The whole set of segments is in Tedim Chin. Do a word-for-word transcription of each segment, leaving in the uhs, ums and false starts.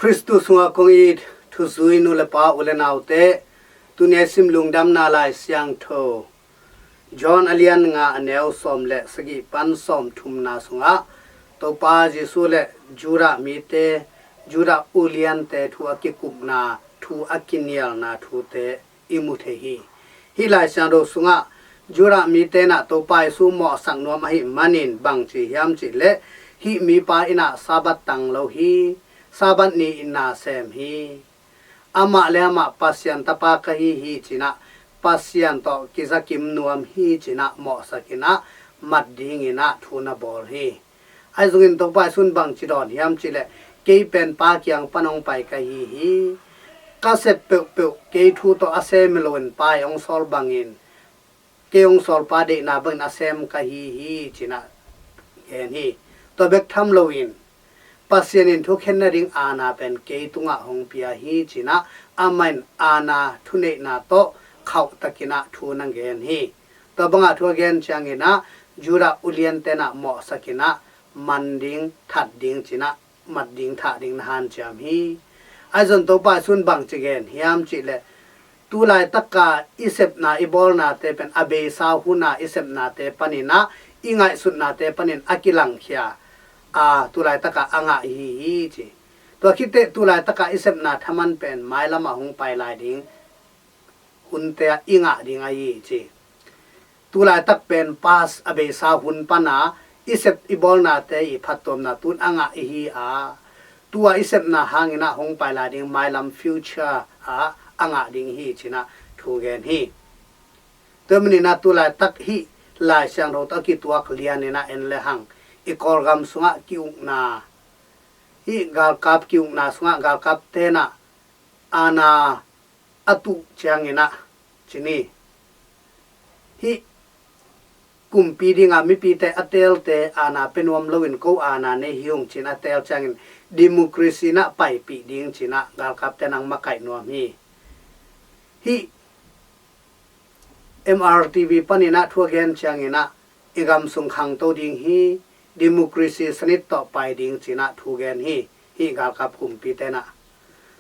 Khristu sungah kong it thuzui nu le pa, u le naute, tuni a i sim Lungdamna Lai Siangtho John a lian nga, a neu sawm le sagih pan sawmthumna sungah Topa Jesu le Judah mite, Judah uliante thu a kikupna, thu a kinialna thute i mu thei hi. Hih Lai Siangtho sungah Judah mite in ah Topa Jesu mawhsak nuam ahih manin bang ci hiam cih leh, hih mipa in ah Sabbath tang lo hi, Sabbath ni in na sem hi. Amah le amah Pasian tapa ka hi hi ci-in ah, Pasian tawh kizakim nuam hi ci-in ah mawhsak in ah mat dingin ah thu na bawl hi. Ahi zongin Topa Jesu in bang ci dawn hiam cih leh, kei pen Pa kiang pan hong pai ka hi hi. Ka sep peuhpeuh kei thu tawh a sem hi loin Pa in hong sawl bangin, kei hong sawl Pa deihna bangin a sem ka hi hi ci-in ah gen hi. Tua bek tham loin Pasian in thukhen nading aana pen kei tungah hong pia hi ci-in ah, amah in aana thuneihna tawh khauhtakin ah thu na gen hi. Tua bangah thu a gen ciangin ah Judah uliante in ah mawhsak in ah man ding, that ding ci-in ah, mat ding, thah ding na hanciam hi. Ahi zongin Topa Jesu in bang ci gen hiam cih leh, tu laitaka i sepna, i bawlnate pen a beisa huna i sepnate panin ah, i ngaihsutnate panin a kilangkhia a, tu laitaka a ngah i hi hi ci. Tua khit teh tu laitaka i sepna thaman pen mailamah hong pai lai ding hunte ah i ngah ding ahi hi ci. Tu laitak pen past, a beisa hun pana i sep i bawlnate i phattuamna tu-in a ngah i hi a, tua i sepna hangin ah hong pai lai ding mailam, future ah a ngah ding hi ci-in ah thu gen hi. Tua manin ah tu laitak hih Lai Siangtho tawh a kituak lianin ah en le hang, i Kawlgam sungah ki-ukna, hih galkap ki-ukna sungah galkapte in ah aana a tuh ciangin ah, ci ni, hih kumpi dinga mipite a teelte aana pia nuam loin ko aana nei hi ung ci-in a teel ciangin democracy in ah paipih ding ci-in ah galkapte in ah makaih nuam hi. Hih M R T V panin ah thu a gen ciangin ah i gam sung khangto ding hi, democracy sanit tawh pai ding ci-in ah thu gen hi, hih galkap kumpite in ah.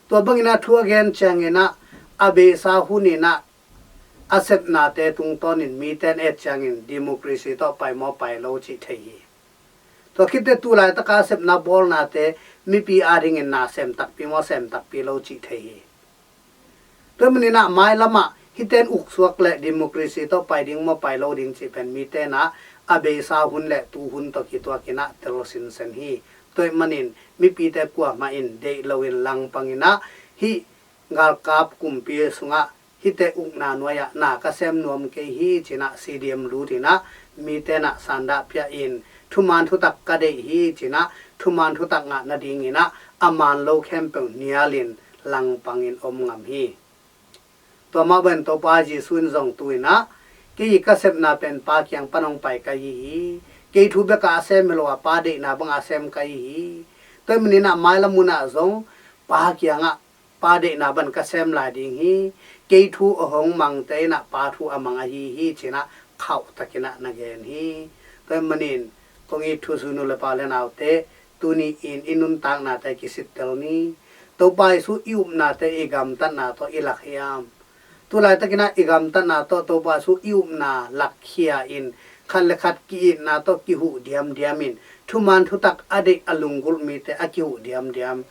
Tua bangin ah thu a gen ciangin ah a beisa hunin ah a sepnate tungtawnin mite in et ciangin democracy tawh pai maw pai lo cih thei hi. Tua khit teh tu laitaka a sepna bawlnate mipi adingin na sem takpi maw sem takpi lo cih thei hi. Tua manin ah mailamah hihte in uksuak leh democracy tawh pai ding maw pai lo ding cih pen mite in ah a beisa hun le tu hun tawh kituakin ah tel sinsen hi. Tua ahih manin mipite kuamah in deih loin langpangin ah hih galkap kumpi sungah hihte ukna nuai-ah na ka sem nuam kei hi ci-in ah C D M lutin ah mite in ah sanda pia in, thuman thutak ka deih hi ci-in ah thuman thutak ngah nadingin ah a man lo khempeuh nialin langpangin om ngam hi. Tua mah bangin Topa Jesu in zong tu-in ah, kei ka sepna pen Pa kiang pan hong pai ka hi hi. Kei thu bekah a sem hi lo a, Pa deihna bangah a sem ka hi hi. Tua ahih manin ah mailam munah zong Pa kiangah Pa deihna bang ka sem lai ding hi. Kei thu a hong mangte in ah Pa thu a mang ahi hi ci-in ah khauhtakin ah na gen hi. Tua ahih manin kong it thuzui nu le pa, u le naute, tuni-in i nuntaknate kisittel ni. Topa Jesu i upnate i gamtatna tawh i lak hiam? Tu laitakin ah i gamtatna tawh Topa Jesu i upna lakkhia in khat le khat ki-itna tawh kihuh diamdiam in thuman thutak a deih a lunggulh mite a kihuh diamdiam.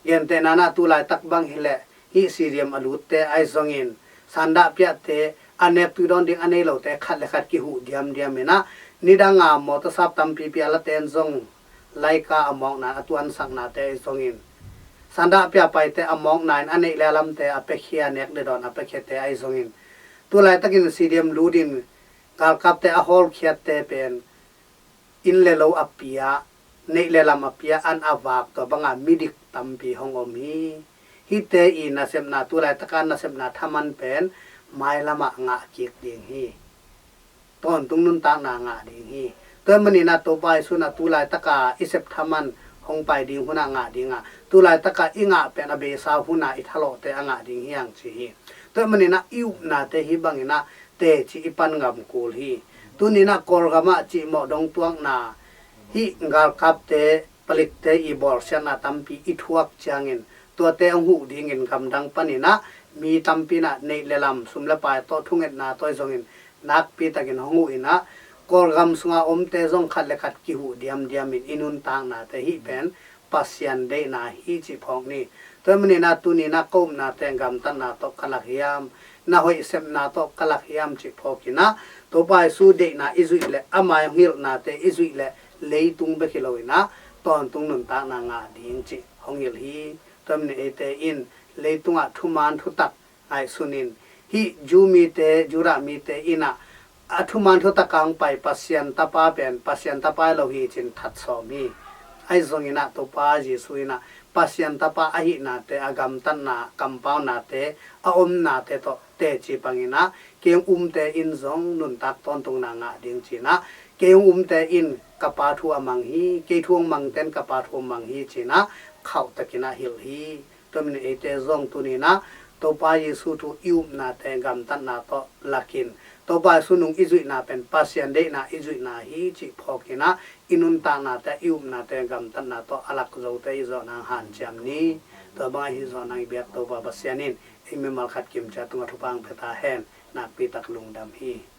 Gentehna in ah tu laitak bang hileh hih C D M a lutte ahi zongin, sanda piate, a nek tui dawn ding a nei lote khat le khat kihuh diamdiam in ah, nidanga mawtasap tampipi a late in zong laika a mawkna in a tuansaknate ahi zongin, sanda pia paite a mawkna in a neih le a lamte a piakhia, nek le dawn a piakhiate ahi zongin, tu laitakin C D M lutin galkapte a hawlkhiatte pen inn le lo a pia, neih le lam a pia, an a vak, tua banga midik tampi hong om hi. Hihte i nasepna, tu laitaka nasepna thaman pen mailamah ngah kik ding hi. Tawntung nuntakna ngah ding hi. Tua ahih manin ah Topa Jesu in ah tu laitaka i sep thaman hong pai ding hunah ngah ding a, tu laitaka i ngah pen a beisa huna i thalawhte a ngah ding hi hang ci hi. Tua ahih manin ah i upnate hih bangin ah teci i pan ngam kul hi. Tuni-in ah Kawlgamah cihmawh dong tuakna, hih galkapte palikte i bawlsiatna tampi i thuak ciangin tuate hong huh dingin gamdang paninah mi tampi inah neih le lam, sum le pai tawh, thungetna tawh zongin nakpi takin hong huh inah Kawlgam sunga omte zong khat le khat kihuh diamdiamin i nuntaknate hih pen Pasian deihna hi cih phawk ni. Tua hi maninah tuninah ka upnate gamtatna tawh ka lak hiam, na hoih sepna tawh ka lak hiam cih phawkinah Topa Jesu deihna i zuih leh, ama hong hilhnate i zuih leh leitung bek hi loinah tawntung nuntakna ngah ding cih hong hilh hi. Tua hi manin eite in leitungah thuman thutak ngaihsunin hih Jew mite, Judah mite inah a thuman thutaka hong pai Pasian Tapa pen Pasian Tapa hi lo hi ci-in that sawm hi. Ahi zonginah Topa Jesu inah Pasian Tapa ahihnate, a gamtatna, kampaunate, a omnate tawh teci panginah kei hong umte in zong nuntak tawntungna ngah ding cinah, kei hong umte in ka Pa thu a mang hi, kei thu hong mangte in ka Pa thu a mang hi cinah khauhtakinah hilh hi. Tua hi manin eite zong tuninah Topa Jesu thu i upnate gamtatna tawh lakin Topa Jesu nung i zuihna pen Pasian deihna i zuihna hi cih phawkinah i nuntaknate, i upnate gamtatna tawh a lak zote i zawh nang hanciam ni. Tua bangah hih zawh nang i biak Topa Pasian in ei mimal khat kimciat tungah thupha hong pia ta hen. Nakpi tak lungdam hi.